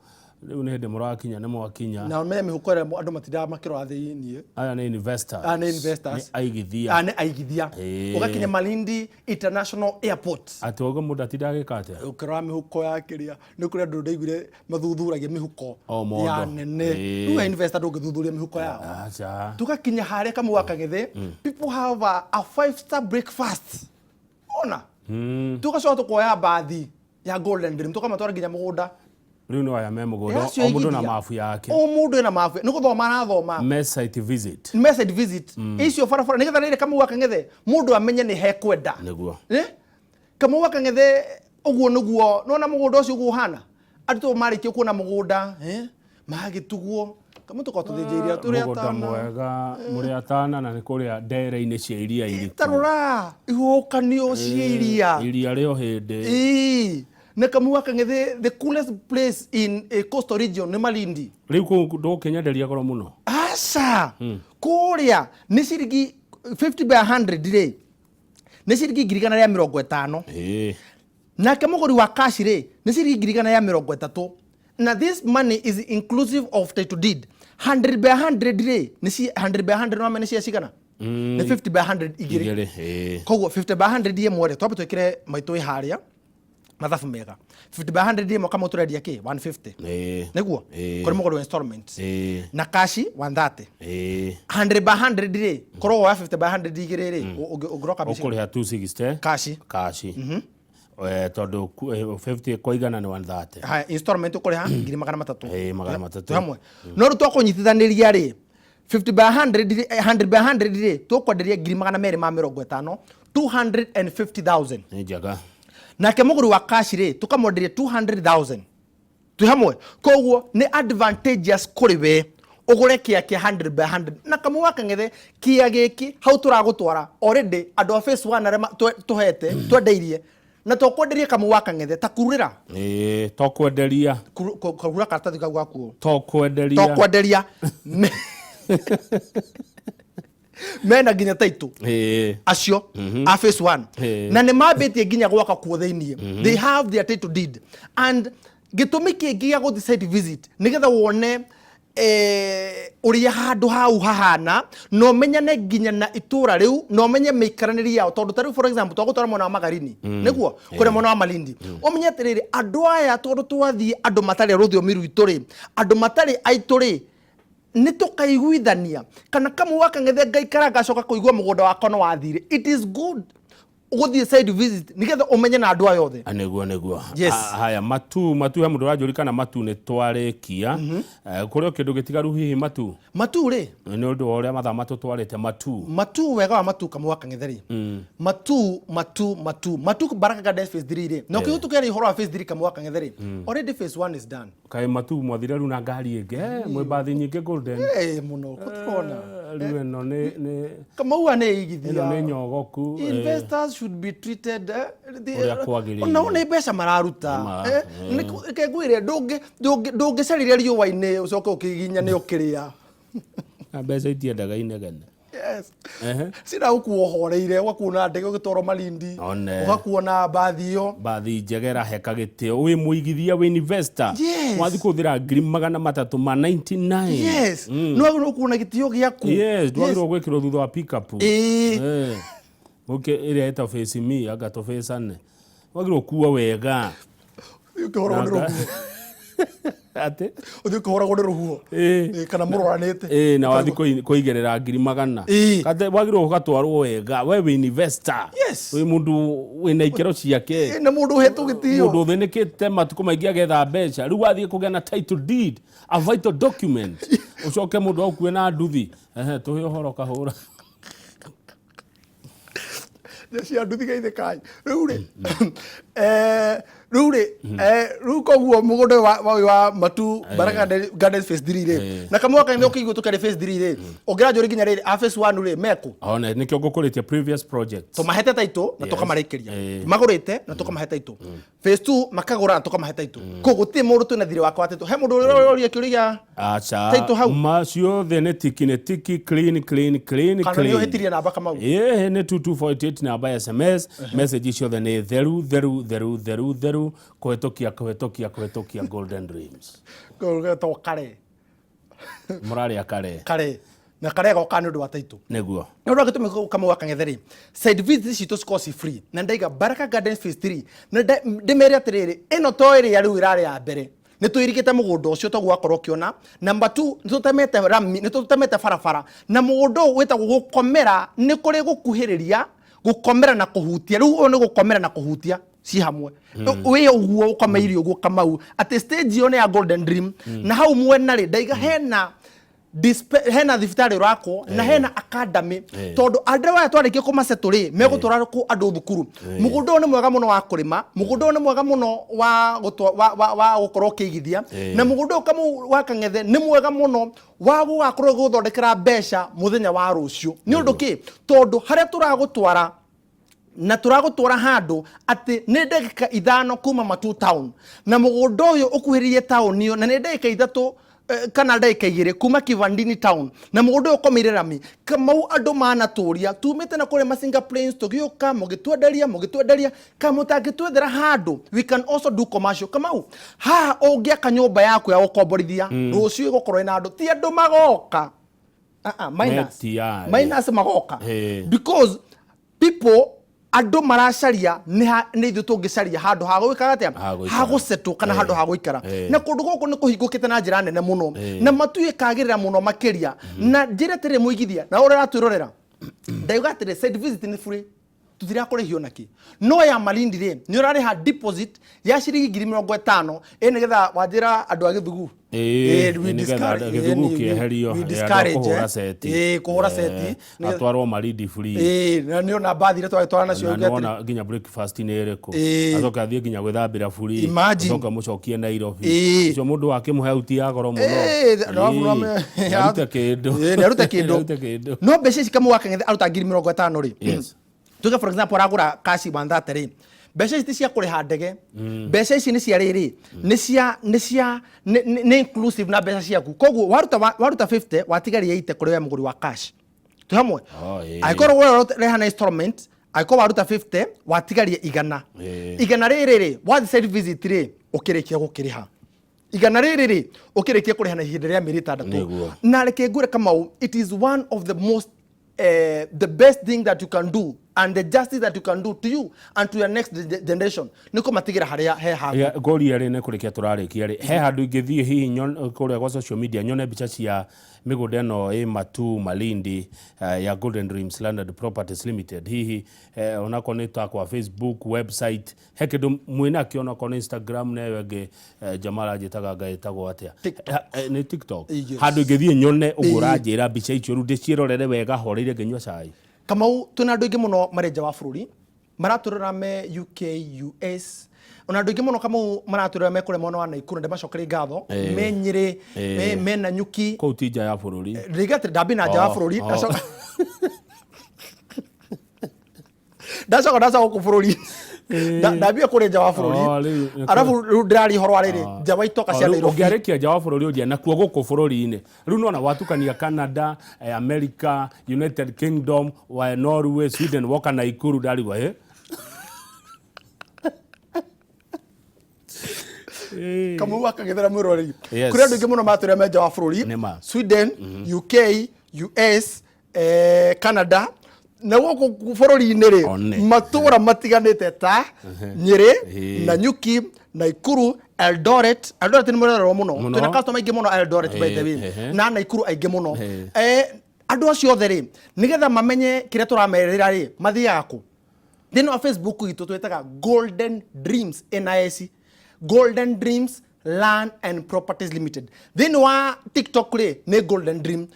[SPEAKER 1] rĩu nĩ hĩndĩ mũrakinya, nĩ mwakinya.
[SPEAKER 2] Na menye mĩhuko ĩrĩa andũ matindaga makĩrora thĩiniĩ.
[SPEAKER 1] Aya nĩ investors.
[SPEAKER 2] Aya nĩ investors.
[SPEAKER 1] Nĩ aigithia.
[SPEAKER 2] Aya nĩ aigithia. Ũgakinya Malindi International Airport.
[SPEAKER 1] Atĩ ũguo mũndũ atinda agĩka atĩa?
[SPEAKER 2] Ũkĩrora mĩhuko ya kĩrĩa, nĩ kũrĩ andũ ndaiguire mathuthuragia mĩhuko
[SPEAKER 1] O mondo.
[SPEAKER 2] ya nene. Rĩu we investor ndũngĩthuthuria mĩhuko yao.
[SPEAKER 1] Aca.
[SPEAKER 2] Tugakinya harĩa, Kamau wa Kang'ethe, people have a five star breakfast ona tugacoka tukoya bathi ya Golden Dream tukamatwara nginya mũgũnda.
[SPEAKER 1] Rĩu nĩ aya me mũgũnda.
[SPEAKER 2] Acio
[SPEAKER 1] O mũndũ na
[SPEAKER 2] aigithia.
[SPEAKER 1] mabu yake.
[SPEAKER 2] O mũndũ ena mabu, nĩ gũthoma arathoma.
[SPEAKER 1] Me site visit.
[SPEAKER 2] Me site visit icio barabara nĩgetha rĩrĩ, Kamau wa Kang'ethe, mũndũ amenye nĩ hekwenda.
[SPEAKER 1] Nĩguo.
[SPEAKER 2] Eh? Kamau wa Kang'ethe, ũguo nĩguo nona mũgũnda ũcio ũguo ũhana. Arutwo marĩkia kuona mũgũnda, magĩtugwo kamũ tũkorwo tũthĩnjĩirie tũrĩ
[SPEAKER 1] Mũgũnda
[SPEAKER 2] atana.
[SPEAKER 1] mwega, mũrĩ atana, na nĩ kũrĩa ndere-inĩ cia iria iriku.
[SPEAKER 2] Tarora ihuhũkanio cia iria.
[SPEAKER 1] Iria rĩo hĩndĩ.
[SPEAKER 2] Ĩĩ. Na Kamau wa Kang'ethe, the coolest place in a coastal region nĩ Malindi.
[SPEAKER 1] Rĩu kũu ndũkĩnyenderia goro mũno.
[SPEAKER 2] Aca, kũrĩa nĩ ciringi 50 by 100 rĩ, nĩ ciringi 150,000. Nake mũgũri wa cash rĩ, nĩ ciringi 130,000, na this money is inclusive of title deed. 100 by 100 rĩ, nĩ 100 by 100 no nĩ cia cigana? Nĩ 50 by 100 igĩrĩ.
[SPEAKER 1] Igĩrĩ, ĩĩ.
[SPEAKER 2] Koguo 50 by 100 ĩmwe rĩ, twambe twĩkĩre maitũ ĩ harĩa mathabu mega, 50 by 100 ĩmwe, kama tũrendia kĩ 150. Nĩguo kũrĩ mũgũri wa installment. Na cash 130. 100 by 100 rĩ, korwo woya 50 by 100 igĩrĩ rĩ, ũngĩroka mbeca?
[SPEAKER 1] Ũkũrĩha 260.
[SPEAKER 2] Cash.
[SPEAKER 1] Kaci. Tondũ 50 kwa igana nĩ 130.
[SPEAKER 2] Haya, installment ũkũrĩha 300,000.
[SPEAKER 1] Ĩĩ, 300.
[SPEAKER 2] Twĩ hamwe. No rĩu twakũnyitithanĩria rĩ, 50 by 100 rĩ, 100 by 100 rĩ, tũkwenderia 250,000, 250,000.
[SPEAKER 1] Nĩ njega.
[SPEAKER 2] Nake mũgũri wa cash rĩ, tũkamwenderia 200,000. Twĩ hamwe? Koguo nĩ advantageous kũrĩ we ũgũre kĩa kĩa 100 by 100. Na Kamau wa Kang'ethe, kĩa gĩkĩ hau tũragũtwara already, andũ a phase 1 arĩa tũhete twendeirie na tũkwenderia, Kamau wa Kang'ethe, ta kurĩra.
[SPEAKER 1] Ĩĩ, to kwenderia.
[SPEAKER 2] Kurura karatathi kau gakuo.
[SPEAKER 1] To kwenderia.
[SPEAKER 2] To kwenderia. Mena nginya title. Acio a phase 1 na nĩ mambĩtie nginya gwaka kuo thĩiniĩ. They have their title deed. And gĩtũmi kĩngĩ gĩa gũthiĩ site visit nĩgetha wone ũrĩa handũ hau hahana, na ũmenyane nginya na itũra rĩu, na ũmenye mĩikaranĩrie yao, tondũ ta rĩu, for example, twagũtwara mwena wa Magarini, nĩguo kũrĩa mwena wa Malindi, ũmenye atĩrĩrĩ, andũ aya, tondũ twathiĩ andũ matarĩ a rũthiomi rwitũ rĩ, andũ matarĩ aitũ rĩ, nĩ tũkaiguithania kana Kamau wa Kang'ethe ngaikara ngacoka kũigua mũgũnda wakwa no wathire. It is good gũthiĩ site visit nĩgetha ũmenye na andũ aya othe.
[SPEAKER 1] Ah, nĩguo.
[SPEAKER 2] Yes.
[SPEAKER 1] Ah, haya, matu he mũndũ ũranjũria kana matu nĩ twarĩkia. Kũrĩ o kĩndũ gĩtigaru hihi matu?
[SPEAKER 2] Matu rĩ?
[SPEAKER 1] Nĩ ũndũ wa ũrĩa mathaa matũtwarĩte matu.
[SPEAKER 2] Matu, wega wa matu, Kamau wa Kang'ethe rĩ, matu matu matu matu Baraka Gardens phase 3 rĩ, na ũkĩgũ tũkĩaria ũhoro wa phase 3, Kamau wa Kang'ethe rĩ, already phase 1 is done.
[SPEAKER 1] Kaĩ matu mwathire rĩu na ngari ĩngĩ? Mwĩ mbathi nyingĩ Golden.
[SPEAKER 2] Eh, mũno kũtũrona.
[SPEAKER 1] Rĩu ĩno nĩ
[SPEAKER 2] Kamau nĩ
[SPEAKER 1] ĩno
[SPEAKER 2] igithia.
[SPEAKER 1] Nĩ nyogoku.
[SPEAKER 2] Investors should be treated
[SPEAKER 1] Ũrĩa kwagĩrĩire.
[SPEAKER 2] Onao nĩ mbeca mararuta.
[SPEAKER 1] Nĩma,
[SPEAKER 2] Reke ngwĩre, ndũngĩcarire riũa-inĩ ũcoke ũkĩginyane ũkĩrĩa.
[SPEAKER 1] Na mbeca itiendaga inegene.
[SPEAKER 2] Yes. Cina gũkuo ũhoreire, ũgakuona ndege ũgĩtwarwo Malindi,
[SPEAKER 1] One.
[SPEAKER 2] ũgakuona mbathi ĩyo.
[SPEAKER 1] Mbathi njegera he kagĩtĩo, wĩ mũigithia, wĩ investor.
[SPEAKER 2] Yes.
[SPEAKER 1] Wathi kũhũthĩra 399,000.
[SPEAKER 2] Yes, nĩ wagĩrĩirwo kuona gĩtĩo gĩaku.
[SPEAKER 1] Yes, ndwagĩrĩirwo gwĩkĩrwo thutha wa pickup.
[SPEAKER 2] Ĩĩ.
[SPEAKER 1] Ũkĩ ĩrĩa ĩta face me anga tũbĩcane, wagĩrĩirwo kuo wega.
[SPEAKER 2] Ũthiĩ ũkĩhũragwo nĩ rũhuho.
[SPEAKER 1] Atĩ?
[SPEAKER 2] Ũthiĩ ũkĩhũragwo nĩ rũhuho. Ĩĩ, kana mũroranĩte.
[SPEAKER 1] Ĩĩ, na wathi kũigĩrĩra 100,000. Kate wagĩrĩirwo ũgatwarwo wega, we wĩ investor. Wĩ mũndũ wĩna ikĩro ciake.
[SPEAKER 2] Ĩĩ, na mũndũ ũhetwo gĩtĩo.
[SPEAKER 1] Mũndũ ũthĩnĩkĩte matukũ maingĩ agetha mbeca, rĩu wathiĩ kũgĩa na title deed, a vital document, ũcoke mũndũ agũkue na nduthi. Ehe, tũhe ũhoro, Kahũra.
[SPEAKER 2] Cia nduthi geithe kai. Rĩu rĩ, koguo mũgũnda ũyũ wa Matu Baraka Gardens phase 3 rĩ, na kamwe kanitha ũkĩigua tũkĩarĩ phase 3 rĩ, ũngĩranjũria nginya rĩrĩ a phase 1 rĩ mekũ.
[SPEAKER 1] One nĩkĩo ngũkũrĩtie previous projects.
[SPEAKER 2] Tũmahete title na tũkamarĩkĩria. Magũrĩte na tũkamahe title. Phase 2 makagũra na tũkamahe title. Koguo gũtirĩ mũndũ twĩna thirĩ wake wa title. He mũndũ ũrĩa ũroria kĩũria gĩa
[SPEAKER 1] Aca.
[SPEAKER 2] title hau?
[SPEAKER 1] Maciothe nĩ tiki, nĩ tiki, clean, clean, clean.
[SPEAKER 2] Kana nĩ
[SPEAKER 1] Clean.
[SPEAKER 2] ũhĩtirie namba, Kamau?
[SPEAKER 1] Ĩĩ, nĩ 2248, namba ya SMS. Message ciothe nĩ theru, theru, theru, theru, theru, kũhetũkia, kũhetũkia, kũhetũkia Golden Dreams.
[SPEAKER 2] Getagwo kare.
[SPEAKER 1] Mũrarĩa kare.
[SPEAKER 2] Kare na kare goka nĩ ũndũ wa title.
[SPEAKER 1] Nĩguo.
[SPEAKER 2] Nĩ ũndũ wa gĩtũmi, Kamau wa Kang'ethe rĩ, site visit citũ cikoragwo ci free, na ndaiga Baraka Gardens phase 3 na ndĩmere atĩrĩrĩ, ĩno to ĩrĩa rĩu ĩrarĩ ya mbere, nĩ tũirigĩte mũgũnda ũcio toguo wakorwo ũkĩona. Number 2, nĩ tũtemete rami, nĩ tũtemete barabara, na mũgũnda ũyũ wĩtagwo gũkomera, nĩ kũrĩ gũkuhĩrĩria, gũkomera na kũhutia. Rĩu ũyũ nĩ gũkomera na kũhutia ci hamwe, wĩ ũguo ũkomeire ũguo, Kamau, atĩ stage ĩyo nĩ ya Golden Dream, na hau mwena rĩ, ndaiga hena thibitarĩ ũrakwo na hena academy, tondũ andũ aya twarĩkia kũmacetũ rĩ, megũtwara kũ andũ thukuru. Mũgũnda ũyũ nĩ mwega mũno wa kũrĩma, mũgũnda ũyũ nĩ mwega mũno wa gũkorwo ũkĩigithia, na mũgũnda ũyũ, Kamau wa Kang'ethe, nĩ mwega mũno wa gũgakorwo gũthondekera mbeca mũthenya wa rũciũ. Nĩ ũndũ kĩ? Tondũ harĩa tũragũtwara, na tũragũtwara handũ atĩ nĩ ndagĩka 5 kuma Matu town, na mũgũnda ũyũ ũkuhĩrĩirie taũni ĩyo, na nĩ ndagĩka 3 kana ndagĩka 2 kuma Kivandini town, na mũgũnda ũyũ ũkomeire rami. Kamau, andũ manatũria tumĩte na kũrĩa Masinga Plains, tũgĩũka mũgĩtwenderia, mũgĩtwenderia, kana mũtangĩtwethera handũ we can also do commercial. Kamau, haha ũngĩaka nyũmba yaku ya gũkomborithia rũciũ, ĩgũkorwo ĩna andũ, ti andũ magoka. Ah, ah, minus.
[SPEAKER 1] Metiarĩ.
[SPEAKER 2] Minus magoka. Because people, andũ maracaria nĩ ithuĩ tũngĩcaria handũ ha gwĩkaga atĩa?
[SPEAKER 1] Ha gũikara.
[SPEAKER 2] Ha gũcetwo kana handũ ha gũikara. Na kũndũ gũkũ nĩ kũhingũkĩte na njĩra nene mũno, na matu ĩkagĩrĩra mũno makĩria. Na njĩra atĩrĩ, mũigithia na ũrĩa ũratwĩrorera, ndaiuga atĩrĩ, site visit nĩ free, tũtirakũrĩhio nakĩ. No ya Malindi rĩ, nĩ ũrarĩha deposit ya ciringi 50,000, ĩ nĩgetha wanjĩra andũ a gĩthugu.
[SPEAKER 1] Ĩĩ, nĩgetha gĩthugu kĩeherio,
[SPEAKER 2] we
[SPEAKER 1] andũ a
[SPEAKER 2] discourage,
[SPEAKER 1] kũhũra seti.
[SPEAKER 2] Ĩĩ, kũhũra seti.
[SPEAKER 1] Atwarwo Malindi free.
[SPEAKER 2] Ĩĩ, na nĩ ona mbathi iria twagĩtwara nacio
[SPEAKER 1] na
[SPEAKER 2] uge atĩrĩ,
[SPEAKER 1] nĩwona nginya breakfast nĩ ĩrĩkũ. Acoke athiĩ nginya gwĩthambĩra free.
[SPEAKER 2] Imagine.
[SPEAKER 1] Acoke mũcokie Nairobi.
[SPEAKER 2] Ũcio
[SPEAKER 1] ũcio mũndũ wakĩmũhe auti ya goro mũno.
[SPEAKER 2] Ĩĩ,
[SPEAKER 1] Nĩarute kĩndũ.
[SPEAKER 2] Ĩĩ, nĩarute kĩndũ.
[SPEAKER 1] Nĩarute kĩndũ.
[SPEAKER 2] No mbeca ici, Kamau wa Kang'ethe, aruta 50,000 rĩ, tuge for example aragũra cash 130 rĩ, mbeca ici ti cia kũrĩha ndege, mbeca ici nĩ cia rĩrĩ, nĩ cia nĩ inclusive na mbeca ciaku. Koguo waruta 50, watigaria 80 kũrĩ we mũgũri wa cash. Twĩ hamwe?
[SPEAKER 1] Oh, ĩĩ.
[SPEAKER 2] Angĩkorwo we ũreha na installment, angĩkorwo waruta 50, watigaria 100. 100 rĩrĩ rĩ, wathiĩ site visit rĩ, ũkĩrĩkia gũkĩrĩha 100 rĩrĩ rĩ, ũkĩrĩkia kũrĩha na ihinda rĩa mĩeri 6. Na reke ngwĩre, Kamau, it is one of the most the best thing that you can do and the justice that you can do to you and to your next generation nĩ kũmatigĩra harĩa he haku.
[SPEAKER 1] Ya, ngũria rĩ, nĩ kũrĩkia tũrarĩkia rĩ, he handũ ingĩthiĩ hihi kũrĩa gwa social media nyone mbica cia mĩgũnda ĩno ĩ Matu Malindi, ya Golden Dreams Landed Properties Limited? Hihi onakorwo nĩ ta kwa Facebook, website, he kĩndũ mwĩnakĩo, onakorwo nĩ Instagram na ĩyo ĩngĩ, jamaa aranjĩtaga nga ĩtagwo atĩa?
[SPEAKER 2] TikTok.
[SPEAKER 1] Nĩ TikTok?
[SPEAKER 2] Yes.
[SPEAKER 1] Handũ ingĩthiĩ nyone ũguo ũranjĩra mbica icio, rĩu ndĩciĩrorere wega horeire ngĩnyua cai?
[SPEAKER 2] Kamau, twĩna andũ aingĩ mũno marĩ nja wa bũrũri. Maratũrora me UK, US, ona andũ aingĩ mũno Kamau maratũrora me kũrĩa mwena wa Naikuru, na ndĩmacokerie ngatho. Me Nyĩrĩ, me Nanyuki.
[SPEAKER 1] Kũu ti nja ya bũrũri.
[SPEAKER 2] Ndĩiga atĩ ndambi na nja wa bũrũri. Ndacoka ndacoka gũkũ bũrũri. Ndambia kũrĩa nja wa bũrũri.
[SPEAKER 1] Oh,
[SPEAKER 2] Arabu rĩu ndĩraria ũhoro wa rĩrĩ, nja wa itoka cia
[SPEAKER 1] Rĩu
[SPEAKER 2] Nairobi.
[SPEAKER 1] Ũngĩarĩkia nja wa bũrũri ũnjia nakuo gũkũ bũrũri-inĩ. Rĩu nona watukania Canada, America, United Kingdom, wa Norway, Sweden, woka Naikuru ndarigwo ĩ.
[SPEAKER 2] Kamau akagethera mwĩroreri.
[SPEAKER 1] Yes.
[SPEAKER 2] Kũrĩ andũ aingĩ mũno matũrĩa me nja wa bũrũri.
[SPEAKER 1] Nĩ ma.
[SPEAKER 2] Sweden, UK, US, Canada, na gũkũ bũrũri-inĩ rĩ,
[SPEAKER 1] One.
[SPEAKER 2] matũra matiganĩte ta Nyĩrĩ, Nanyuki, Naikuru, Eldoret. Eldoret nĩ mũrererwo mũno.
[SPEAKER 1] Mũno.
[SPEAKER 2] Twĩna customer aingĩ mũno Eldoret, by the way, na Naikuru aingĩ mũno. Andũ acio othe rĩ, nĩgetha mamenye kĩrĩa tũramerĩra rĩ, mathiaga kũ? Thĩinĩ wa Facebook itũ twĩtaga Golden Dreams NIS, Golden Dreams Land and Properties Limited. Thĩinĩ wa TikTok rĩ, nĩ Golden Dream.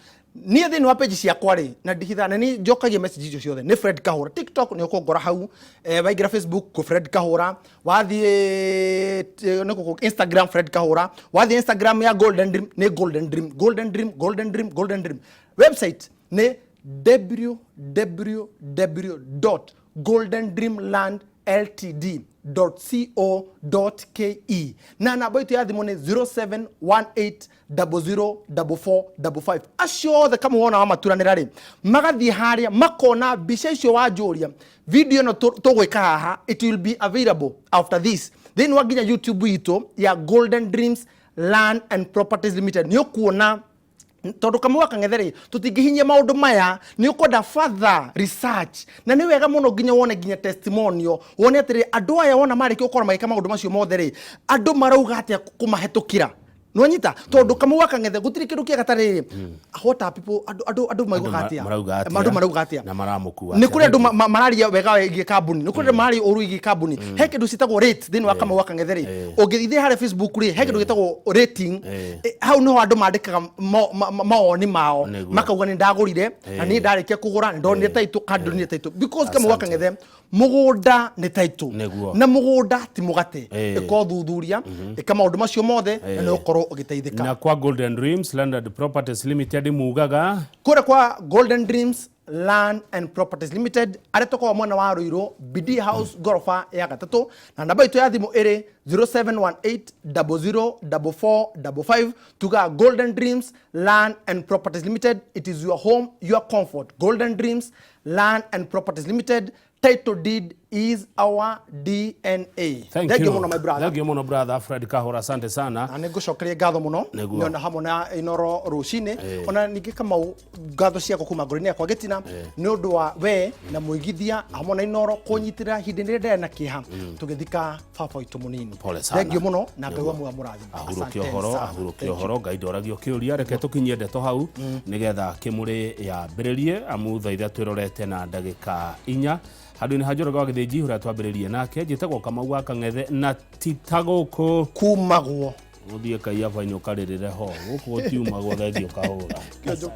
[SPEAKER 2] Niĩ thĩinĩ wa page ciakwa rĩ, na ndihithaga, na nĩ njokagia message icio ciothe, nĩ Fred Kahũra. TikTok nĩ ũkũngora hau, waingĩra Facebook kũ Fred Kahũra, wathiĩ nĩ kũ Instagram Fred Kahũra, wathiĩ Instagram ya Golden Dream nĩ Golden Dream, Golden Dream, Golden Dream, Golden Dream. Website nĩ www.goldendreamlandltd.co.ke, na namba itũ ya thimũ nĩ 0718004455. Acio othe kamwe wona wamaturanĩra rĩ, magathiĩ harĩa makona mbica icio wanjũria. Video ĩno tũgwĩka haha, it will be available after this thĩinĩ wa nginya YouTube itũ ya Golden Dreams Land and Properties Limited. Nĩ ũkuona, tondũ Kamau wa Kang'ethe rĩ, tũtingĩhinyia maũndũ maya, nĩ ũkwenda further research, na nĩ wega mũno nginya wone nginya testimonial, wone atĩrĩ, andũ aya wona marĩkia gũkorwo magĩka maũndũ macio mothe rĩ, andũ marauga atĩa kũmahetũkĩra. Nĩwanyita? Tondũ Kamau wa Kang'ethe gũtirĩ kĩndũ kĩega ta rĩrĩ. What are people, andũ maugaga atĩa?
[SPEAKER 1] Marauga atĩa?
[SPEAKER 2] Andũ marauga atĩa?
[SPEAKER 1] Na maramũkua
[SPEAKER 2] Nĩ
[SPEAKER 1] atĩa?
[SPEAKER 2] kũrĩ andũ mararia wega wĩgiĩ kambuni, nĩ kũrĩ andũ mararia ũru wĩgiĩ kambuni. He kĩndũ ciĩtagwo rate thĩinĩ wa Kamau wa Kang'ethe rĩ, ũngĩthiĩ harĩa Facebook rĩ, he kĩndũ gĩtagwo rating. Hau nĩho andũ mandĩkaga mawoni mao. Makauga nĩ ndagũrire, na niĩ ndarĩkia kũgũra nĩ ndonire title, kana ndonire title, because Kamau wa
[SPEAKER 1] Asante.
[SPEAKER 2] Kang'ethe mũgũnda nĩ title. Na mũgũnda ti mũgate. Ĩka ũthuthuria, ĩka maũndũ macio mothe, na nĩ ũgũkorwo ũgĩteithĩka.
[SPEAKER 1] Na kwa Golden Dreams Land and Properties Limited mugaga
[SPEAKER 2] kũrĩa kwa Golden Dreams Land and Properties Limited, arĩa tũkoragwo mwena wa Ruiru, BD House, ngoroba ya gatatũ, na namba itũ ya thimũ ĩrĩ 0718004455. Tuga Golden Dreams Land and Properties Limited, it is your home, your comfort. Golden Dreams Land and Properties Limited, title deed is our DNA.
[SPEAKER 1] Thank
[SPEAKER 2] Thank you
[SPEAKER 1] you
[SPEAKER 2] mũno, my brother.
[SPEAKER 1] Thank you mũno, brother Fred Kahũra, asante sana.
[SPEAKER 2] Na nĩ ngũcokeria ngatho mũno. Nĩona hamwe na Inoro rũcinĩ. Ona ningĩ Kamau, ngatho ciakwa kuma ngoro-inĩ yakwa gĩtina, nĩ ũndũ wa we na mũigithia hamwe na Inoro kũnyitĩrĩra ihinda rĩrĩa ndĩrĩ na kĩeha tũgĩthika baba witũ mũnini.
[SPEAKER 1] Pole sana.
[SPEAKER 2] Thank you mũno, na Ngai wa muoyo amũrathime.
[SPEAKER 1] Ahurũke
[SPEAKER 2] Asante
[SPEAKER 1] ũhoro
[SPEAKER 2] sana.
[SPEAKER 1] ahurũke
[SPEAKER 2] Thank you.
[SPEAKER 1] ũhoro. Ngai ndoragio kĩũria. Reke tũkinyie ndeto hau nĩgetha kĩmũrĩ yambĩrĩrie, amu thaa ithatũ ĩrorete na ndagĩka 4. Handũ-inĩ ha Njoroge wa Gĩthĩnji ũrĩa twambĩrĩrie nake, njĩtagwo Kamau wa Kang'ethe, na ti ta gũkũ
[SPEAKER 2] kumagwo
[SPEAKER 1] ũthiĩ Kaiabainĩ ũkarĩrĩre ho, gũkũ gũtiumagwo. Thengiũ Kahũra.
[SPEAKER 2] Kĩonjo.